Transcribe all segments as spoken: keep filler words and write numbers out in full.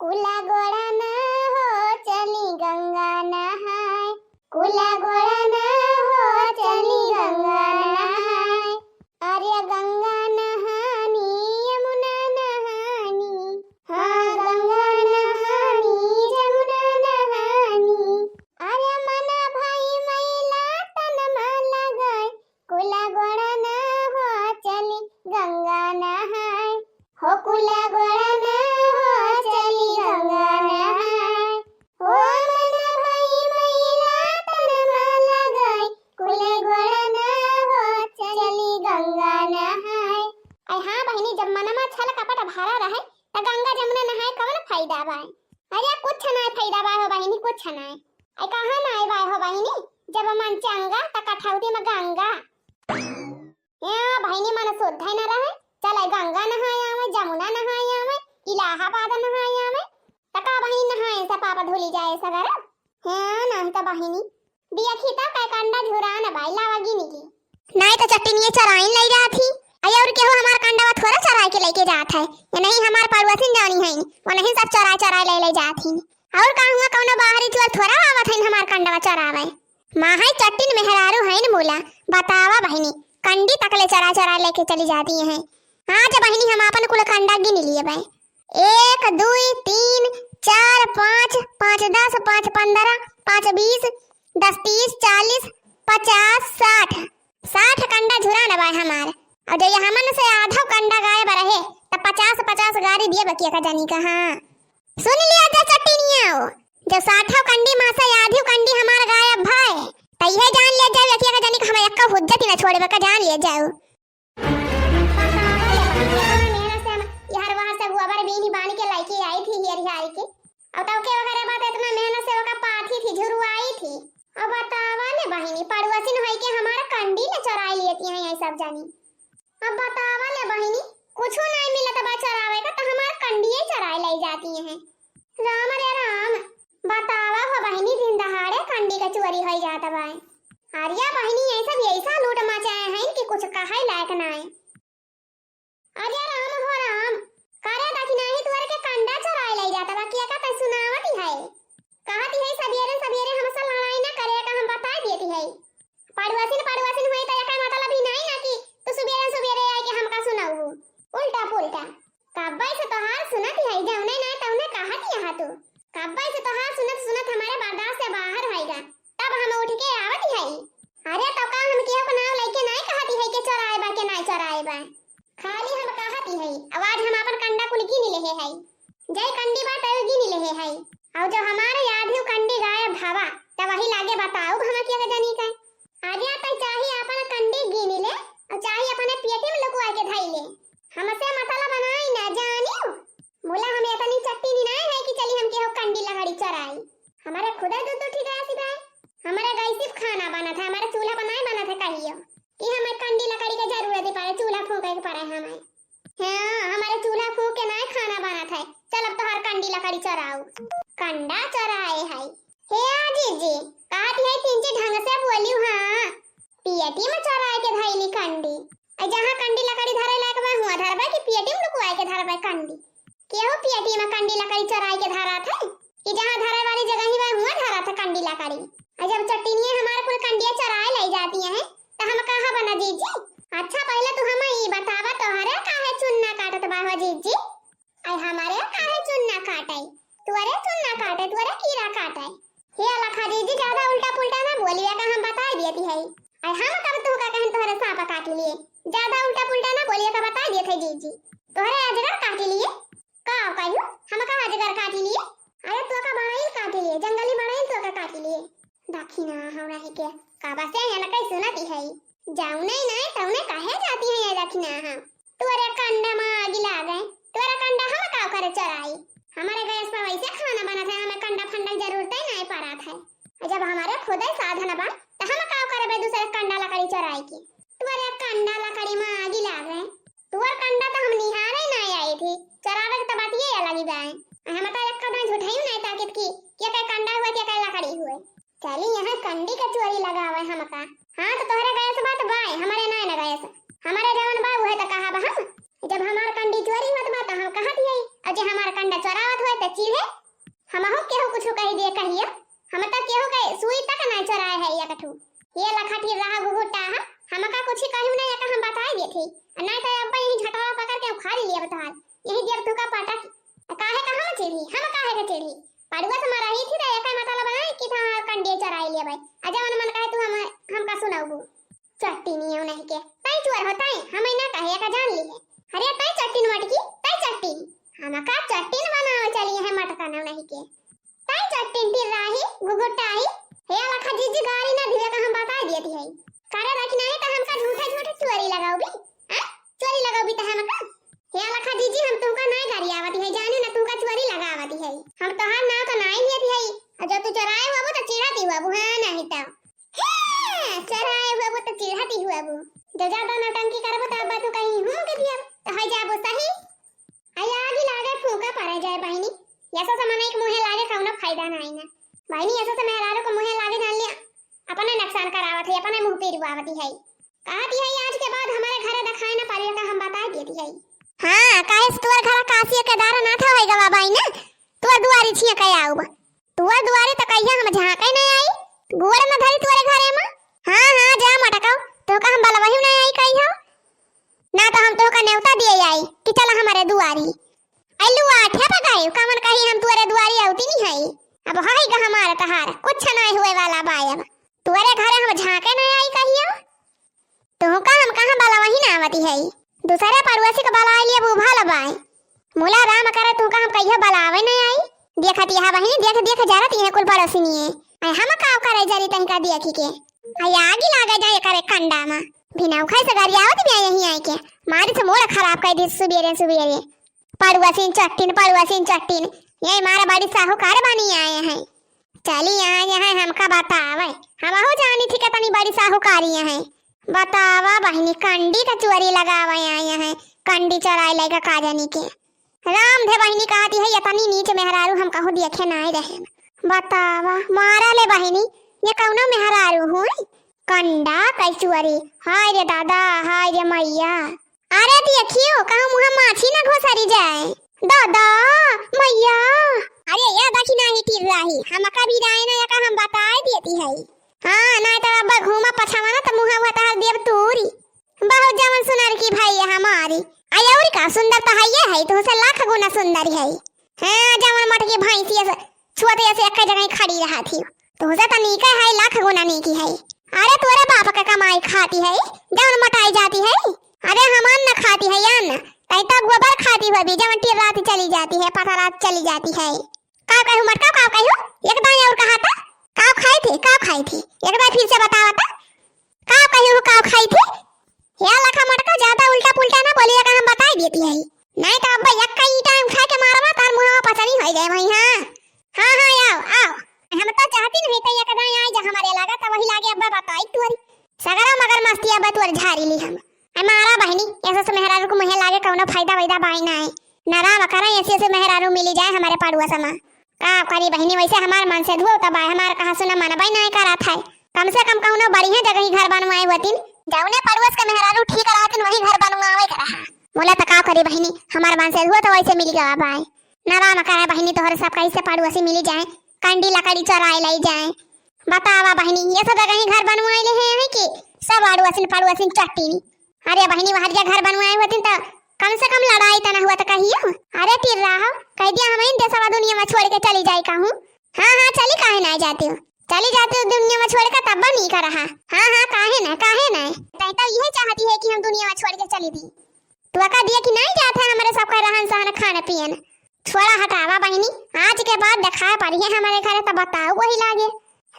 कुला गोड़न हो चली गंगा नहाए, कुला गोड़न हो चली गंगा नहाए। अरे गंगा नहानी, यमुना नहानी, हाँ, गंगा नहानी, जमुना नहानी। अरे मना भाई मैला तन मा लगाए, कुला गोड़न हो चली गंगा नहाए। हो कुला गोड़न हो चली गंगा नहाए। हो मना भाई मैला तन मा लगाए, कुला गोड़न हो चली गंगा नहाए। अरे हाँ बहिनी, जब मनमा छल कपट भरा रहे, त गंगा जमुना नहाए कवन फायदा बाय? अरे कुछ नाय फायदा बाय हो बहिनी, कुछ नाय। अरे कहाँ नाय बाय हो बहिनी, जब मन चंगा त कठौती में गंगा। ए बहिनी, मन शुद्ध है न रहे, चले गंगा नहाए आवे, जमुना नहाए आवे, इलाहाबाद नहाए आवे, त का बहिनी नहाए से पाप धुली जाए सगर? हाँ, नाहीं त बहिनी, बियखी त कै कंडा झुरान बाई, लावा गिनी की। नाहीं त चट्टिनिये चराइन लई जात ही। अरे और केहू हमार कंडवा थोड़ा चराए के लेके जात है, ये नहीं हमार पड़ोसिन जानी है, वो नहीं सब चराए चराए ले ले जात ही। और का हुआ, कौनो बाहरी चुअर थोड़ा आवत है हमार कंडवा चरावे। माहई चट्टिन मेहरारू है न मोला, बतावा बहिनी, कंडी तकले चराए चराए लेके चली जाती हैं। हाँ, जब बहिनी हम आपन कुल कंडा गिन लिए बे, एक, दुई, तीन, चार, पाँच, पाँच दस, पाँच पन्द्रह, पाँच बीस, दस तीस, चालीस, पचास, साठ, साठ कंडा झुरान बाय हमार। और जो ये हमन से आधो कंडा गायब रहे, त पचास, पचास गारी दिए बकिया का जानी का। हाँ, सुन लिया जा चट्टिनिया हो, जो साठो कंडी मा से आधी कंडी हमार गायब भय, त यह जान लिया जाओ, यकिया का जानी का हम एक्का हुज्जत ही ना छोड़े, बका जान लिया जाओ। बतावा ले बहिनी, इतना मेहनत से हम इहर वहर से गोबर बीनी बानी के लइके आई थी हियर हियारी के। अब तब के ओकरे बाद इतना मेहनत से ओका पाथी थी, झुरुआई थी। अब बतावा ले बहिनी, पड़ोसिन होई के हमारा कंडी ले चोराई लेती हैं ये सब जानी। अब बतावा ले बहिनी, कुछो नाई मिलत बा चोरावे का, त हमार कंडिये चोराई लई जाती हैं। राम रे राम, बतावा हो बहिनी, दिन दहाड़े कंडी के चोरी होई जात बा। अरे बहिनी, ये सब ऐसा लूट मचाए हैं कि कुछ कहे लायक नाय। अरे राम हो राम, करे दखिनाही तुअर के कंडा चोराए लई जात बा, किया का तै सुनावत है? कहत है सबेरे सबेरे हमसे लड़ाई ना करे का, हम बताई देती है। पड़ोसिन पड़ोसिन होई त एकर मतलब ही नाई ना कि तू सुबेरे सुबेरे आए के हमका सुनाऊ। उल्टा पुल्टा। कब्बे से तोहार सुनत है, जौने नाई तौने कहत यहाँ तू। कब्बे से तोहार सुनत सुनत हमारे बर्दाश्त से बाहर होइगा, तब हम उठ के आवत है। अरे तो का हम केहू के नाव लइके नाई कहत है कि चोराए बा के नाई चोराए बा। खाली हम कहत है, अब आज हम आपन कंडा कुल गिन लेहे है। जय कंडी बा तय गिन लेहे है। और जो हमारे आधी कंडी गायब भवा, त वही लागे बताऊ हम के जानी का। अरे तै चाहे आपन कंडी गिन ले, और चाहे अपने पेटी में लुकवा के धई ले। हमसे मतलब बनाई ना जानियो। मुला हम इतनी चट्टिनी ना है कि चली हम केहू कंडी लकड़ी चोराई। हमारे खुदे दू दू ठी गैस बाय। हमारे गैस पे खाना बनत है, हमारे चूल्हा पर नाई बनत है कहियो। कि हमें कंडी लकड़ी के जरूरत ही पड़े, चूल्हा फूंके के पड़े हमें। हाँ, हमारे चूल्हा फूंक के नाई खाना बनत है। चल अब तोहार कंडी लकड़ी चोराऊ। कंडा चोराए है। हे आ जीजी, कहत है तिनची ढंग से बोलियो हाँ। पेटी में चोराए के धइली कंडी। अ जहाँ कंडी लकड़ी धरे लायक बा, हुआं धरबे कि पेटी में लुकवाए के धरबे कंडी? केहू पेटी में कंडी लकड़ी चोराए के धरत है कि जहाँ धरे वाली जगह ही बा, हुआं धरत है कंडी लकड़ी? अ जब चट्टिनिये हमार कुल कंडिया चोराए ले जाती हैं, त हम कहाँ बना जीजी? अच्छा, पहले तू हमें ई बतावा, तोहरे काहे चुन्ना काटत बा हो जीजी? अरे हमारे काहे चुन्ना काटे? तुअरे चुन्ना काटे, तुअरे कीड़ा काटे। हे अलखा जीजी, ज्यादा उल्टा पुल्टा ना बोलिए का, हम बताई देती है। अरे हम कब तुहका कहन तोहरे सांप काटी लिए? ज्यादा उल्टा पुल्टा ना बोलिए का, बताई देते जीजी। तोहरे अजगर काटी लिए? का कहियो? हम का अजगर काटी लिए? अरे तोका बड़ाइल काटी लिए, जंगली बड़ाइल तोका काटी लिए। दखिना हमरा ही के, का बसे है ना कई सुनती है। जाऊ नहीं ना, तौने काहे जाती है ये दखिना हम? तोरे कंडा में आगी लागे, तोरे कंडा हम का करे चोराई? हमारे गैस पर वैसे खाना बनत है, हमें कंडा फंडा की जरूरत ही नहीं पड़त है। और जब हमारे खुद ही साधन बा, त हम का करबे दूसरे कंडा लकड़ी चोराई के? तोरे कंडा लकड़ी में आगी लागे, तोर कंडा तो हम निहारे ना आई थी, चोरावे के तो बात ये अलग ही बा। हम तो एक कदम झूठाई नहीं ताकत की, के के कंडा हुए, के के लकड़ी हुए। चली यहाँ कंडी का चोरी लगावे हमका। हाँ, तो तोहरे गैस बात बाय, हमारे नाय न गैस। हमारे जवन बा, उहे तो कहा बा हम। जब हमार कंडी चोरी होत बा, तो हम कहत हई, और जे हमार कंडा चोरावत हुए, तो चीन्हे, हमहू केहू कुछ कहि दिए कहिया, हम तो केहू के सुई तक ना चोराए है एक ठू। ये लखा टिर्राह घुघुटाह, हमका कुछ कहियो ना, एका हम बताइ देत ही। आ नाहीं तो अब यही झटवा पकड़ के उखाड़ लिया बताल। यही देव तुका पटक। आ काहे का हम चिढ़ी? हम काहे के चिढ़ी? पड़ुआ से मरही थी तो एका मतलब ना कि था कंडिया चोराइ लिया भाई। आ जवन मन कहे तू हम, हमका सुनाउबू। चट्टिन यौ नहीं के। तई चोर हो तई, हम ना कहे का जान ली है। अरे तई चट्टिन मटकी, तई चट्टिन। हमका चट्टिन बनावे चली है मटका नौ नहीं के। तई चट्टिन टिर्राही, घुघुटाही, हे लखा जिज्जी गारी ना दिवे का हम बताइ देत ही। करे रखी नहीं तो हमका झूठे झूठे चोरी लगाउबी। हैं? चोरी लगाउबी तो हमका। हे लखा जिज्जी हम तुमका नहीं गारी आवत ही, जाने ना तुमका चोरी लगावत ही। हम तोहार नाव तो नहीं लेत ही। और जो तू चोराए हुआ वो तो चिढ़त ही हुआ वो, हाँ नहीं तो। हे, चोराए हुआ वो तो चिढ़त ही हुआ वो। जो ज्यादा नौटंकी करबो तो अब तू कहीं हूँ के दिया, तो है जाबो सही। आई आगी लागे फूंका पड़े जाए बहिनी। ऐसा से मनई के मुँहे लागे कौनो फायदा नाई ना। बहिनी, ऐसा से मेहरारू के मुँहे लागे जान लिया, अपने नुकसान करावत है, अपने मुँह पिरवावत है। कहत है आज के बाद हमारे घरे देखाए ना पड़े का हम बताइ देत है। हाँ, काहे से तोर घर काशी केदारनाथ होई गवा बाई ना, तोर दुआरी छिया के आउब। तोर दुआरी त कहिया हम झांके नहीं आई, गोड़ न धरी तोरे घरे में। हाँ, हाँ, जा मटकाऊ, तोहका हम बलवही नहीं आई कहियो। ना तो हम तोहका नेवता दिए आई कि चला हमारे दुआरी। अइलू आठे पे गए, कमन कही हम तोरे दुआरी आवती नहीं है। अब हई ग हमारे तहार, कुछ नहीं हुए वाला बा अब। तोरे घरे हम झांके नहीं आई कहियो। तुहका हम कहाँ बलवही ना आवती है, दूसरे पड़ोसी के बलाए लिए बूभल बाय। मुला राम करे तुहका हम कहियो बलावे नहीं आई। देखत यह बहिनी, देख देख जरत यह कुल पड़ोसिनिए। ऐ हम का करे जरी तनिका देखी के। ऐ आगी लागे जाए करे कंडा मा। बिना उखाई से गरियावत भी यही आई के। मारी से मोड़ खराब कर दी सुबेरे सुबेरे। पड़ुआसिन चट्टिन, पड़ुआसिन चट्टिन, ये मारा बड़ी साहूकार बनी आए हैं। चली आए हैं, हमका बतावे। हमहू जानी थी कि तनी बड़ी साहूकारी हैं। बतावा बहिनी, कंडी का चोरी लगावे आए हैं, कंडी चोराई लेके का जानी के। राम धे बहिनी कहती है, ये तनी नीच मेहरारू हम कहूँ देखे नाई रहे। बतावा, मारा ले बहिनी, ये कौनो मेहरारू हुई? कंडा कई चोरी, हाय रे दादा, हाय रे मैया। अरे देखियो, कहूँ मुँह माछी ना घोसरी जाए। दादा, मैया। अरे या देखी नाही टिर्राही, हम कभी राय ना या का हम बताए देती है। हाँ, नहीं तो अब घूमा पछावा ना तो मुँह हुआ तहार देव तूरी। बहुत जवन सुनर की भैया हमारी। आई और का सुंदर तो है ये है, तुमसे लाख गुना सुंदर है। हाँ, जवन मटकी भैंसी ऐसे छुअते ऐसे एक जगह ही खड़ी रहा थी। तुमसे तो नीके है, लाख गुना नीकी है। अरे तोरे बाप के कमाई खाती है, जवन मोटाई जाती है। अरे हमान न खाती है अन्न, तई तो गोबर खाती होबी, जवन टिर्रात चली जाती है, पथरात चली जाती है। का कहू मटका, का कहू? एक दाई और कहा था, का खाई थी, का खाई थी? एक बार फिर से बतावा था, का कहू, का खाई थी? या लखा मटका ज्यादा उल्टा पुल्टा ना बोलिए, का हम बताई देती है। नहीं तो अब एक का ईंटा उठा के मारवा, तार मुँह पचनी हो जाए वही। हाँ, हाँ, हाँ, आओ, आओ। हम तो चाहती नहीं तो एक दाई आई जा हमारे लगा, तो वही लागे अब बताई तुअरी। सगरा मगर मस्ती अब तुअर झारी ली हम। ऐ मारा बहिनी, ऐसे से मेहरारू को मुँहे लागे कौनो फायदा वैदा बाई ना है। ना राम करे ऐसे ऐसे मेहरारू मिली जाए हमारे पड़ुआ समा। का करी बहिनी, वैसे हमार मन से धुओ तब आए, हमार कहा सुना मन बाई ना करा था। कम से कम कौनो बढ़िया जगह ही घर बनवाए होतिन। जौने पड़ोस के मेहरारू ठीक रहतिन वही घर बनवावे के रहा। बोला तो का करी बहिनी, हमार मन से धुओ तो वैसे मिली गवा बाय। ना राम करे बहिनी, तोहरे सब कैसे पड़ोसी मिली जाए, कंडी लकड़ी चोराए लाई जाए। बतावा बहिनी, ये सब जगह ही घर बनवाए ले हैं कि सब पड़ोसिन पड़ोसिन चट्टिनी। अरे बहिनी, वहाँ के घर बनवाए होतिन तो कम से कम लड़ाई तो ना हुआ तो कहियो। अरे टिर्राह, कह दिया हम इन देशवा दुनिया में छोड़ के चली जाई कहूँ। हाँ, हाँ, चली काहे ना जाती हूँ, चली जाती हूँ दुनिया में छोड़ के तब नहीं कर रहा। हाँ, हाँ, काहे ना, काहे ना। तई तो यही चाहती है कि हम दुनिया में छोड़ के चली दी। तू का दिया कि नहीं जाता है हमारे सबका रहन सहन खान पियन। छोड़ा हटावा बहिनी, आज के बाद देखाए पड़ी है हमारे घरे तो बताओ वही लागे।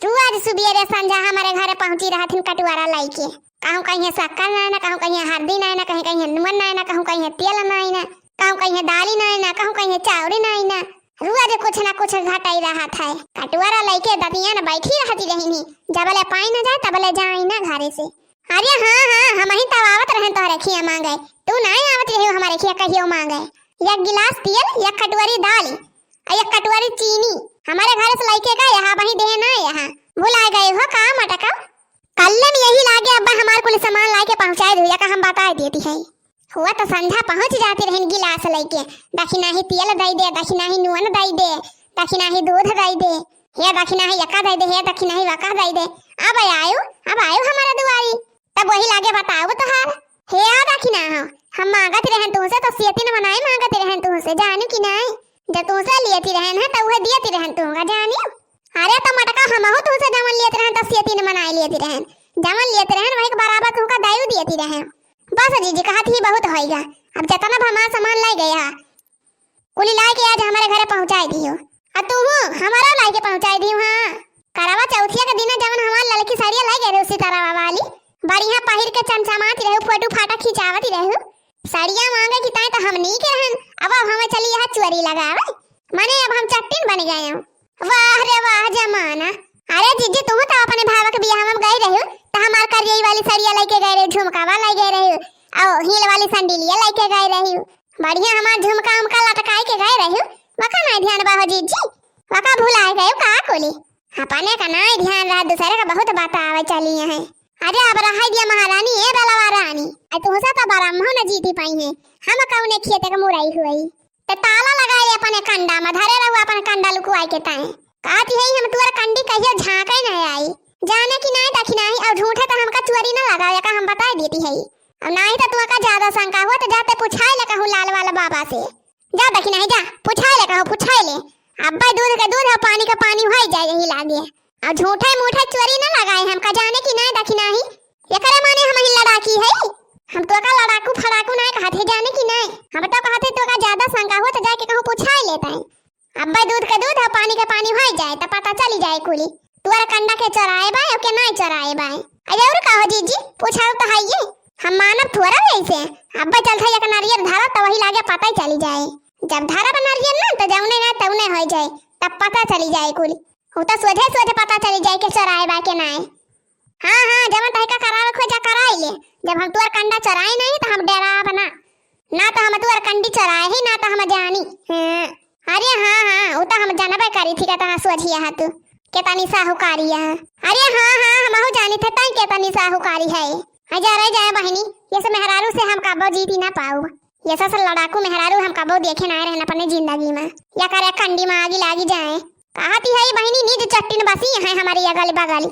रोज सुबेरे संझा हमारे घरे पहुँची रहथिन कटुआरा लइके। कहूँ कहीं शक्कर नाई ना, कहूँ कहीं हरदी नाई ना, कहीं कहीं नून नाई ना, कहूँ कहीं तेल नाई ना, कहूँ कहीं दाली नाई ना, कहूँ कहीं चाउरी नाई ना। रोज कुछ ना कुछ घटाई रहत है। कटुआरा लइके दतिया न बैठी रहती रहिनी, जबले पाई न जाए तबले जाई ना घरे से। अरे हाँ, हाँ, हमही तब आवत रहन तोहरे खिया मांगे, तू नाई आवत रही हमारे खिया कहियो मांगे। एक गिलास तेल, एक कटोरी दाल, आ एक कटोरी चीनी हमारे घर से लइके गए, यहाँ वहीं दे ना यहाँ। भुला गए हो का मटका? कल्ले में यही लागे अब्बा हमार कुल सामान लाके पहुँचाए दिया का हम बताए देती है। हुआ तो संझा पहुँच जाती रहिन गिलास लइके, दखिनाही तेल दइ दे, दखिनाही नून दइ दे, दखिनाही दूध दइ दे, हे दखिनाही यका दइ दे, हे दखिनाही वका दइ दे। अब आयो, अब आयो हमारा दुआरी, तब वही लागे बताओ तोहार। हे आ दखिना हो, हम मांगत रहन तुहसे तो सेतिन मनाई मांगत रहन तुहसे, जानी कि नाई? जब तुहसे लियती रहन है तो उहे दियती रहन तुहका, जानी? अरे तो मटका हमहू तुहसे जमन लियत रहन तो सेतिन मनाई लियती रहन, जमन लियत रहन वही के बराबर तुहका दयू दियती रहन। बस जीजी कहत ही बहुत होइगा, अब जतना भी हमार सामान लाई गया कुली लाई के आज हमारे घरे पहुँचाई दियो। आ तुहू हमारा लाई के पहुँचाई दियो। हाँ, करवा चौथिया के दिना जवन हमार ललकी साड़िया लाई गए रहे सितारा वाली, बढ़िया पहिर के चमचमात रहू, फोटो फाटा खिंचावत रहू। साड़िया मांगे की ताई तो हम नी के रहन, अब, अब हमें चली यहाँ चुअरी लगावे, माने अब हम चट्टिन बन गए हूँ। वाह रे वाह जमाना। अरे जीजी तुम तो अपने भावा के बियाह में गई रहू, तो हमार करियई वाली साड़िया लेके गए रहू, झुमकावा लाई गए रहू, और हील वाली संडीलिया लेके गए रहू। बढ़िया हमार झुमका उमका लटकाई के गए रहू, वका नाई ध्यान बा हो जीजी, वका भुलाए गए का कुली? अपने का नाई ध्यान रहा, दूसरे का बहुत बतावे चली है। अरे अब रहाई दिया महारानी, ए बेलवा रानी, आई तुहसे तो ब्रह्मो न जीती पाई है, हम कौने खेते के मुरई हुई। ते ताला लगाए अपने कंडा में, धरे रहू अपन कंडा लुकुआई के ताए। कहती है हम तुअर कंडी कहियो झांके नहीं आई, जाने की नाई दखिनाही, और झूठे तो हमका चुअरी न लगावे का हम बताए देती है। अब नाई तो तुहका ज्यादा शंका हुआ तो जाते पुछाए ले कहूँ लाल वाला बाबा से। जा दखिनाही जा, पुछाए ले कहूँ, पुछाए ले। अब्बे दूध के दूध और पानी के पानी होई जाए यही लागे। और झूठे मूठे चुअरी न लगाए हमका, जाने की नाई दखिनाही। एकरे माने हम ही लड़ाकी है, हम तोका लड़ाकू फड़ाकू नाई कहत है, जाने की नाई। हम तो कहत है तोका ज्यादा शंका हुआ तो जाके कहूँ पुछाए लेता है। अब्बे दूध के दूध और पानी के पानी होई जाए तो पता चली जाए कुली। तुअर कंडा के चोराए बाय और के नाई चोराए बाय। अरे और कहो जीजी, पूछाओ तो है ये। हम मानब थोड़ा ऐसे। अब्बे चलते एक नारियल धरा तो वही लागे पता ही चली जाए। जब धरब नारियल ना तो जौने ना तौने होई जाए, तब पता चली जाए कुली। उ तो सोझे सोझे पता चली जाए के चोराए बाय के नाई। हाँ, हाँ, जवन तहका करावे खोजा कराई ले। जब हम तुअर कंडा चोराई नहीं तो हम डेराब ना। ना तो हम तुअर कंडी चोराए ही, ना तो हम जानी। हाँ। अरे हाँ, हाँ, उ तो हम जानबे करी थी कि तहाँ सोझिया है तू। केतनी साहूकारी है। अरे हाँ, हाँ, हमहू जानी थे तई केतनी साहूकारी है। हाँ, जा रह जाए बहिनी, ये से मेहरारू से हम कबो जीती ना पाऊब। ये से लड़ाकू मेहरारू हम कबो देखे ना रहन अपने जिंदगी में। या करे कंडी में आगी लागी जाए। कहती है बहिनी, निज चट्टिन बसी है हमारी अगल बगल।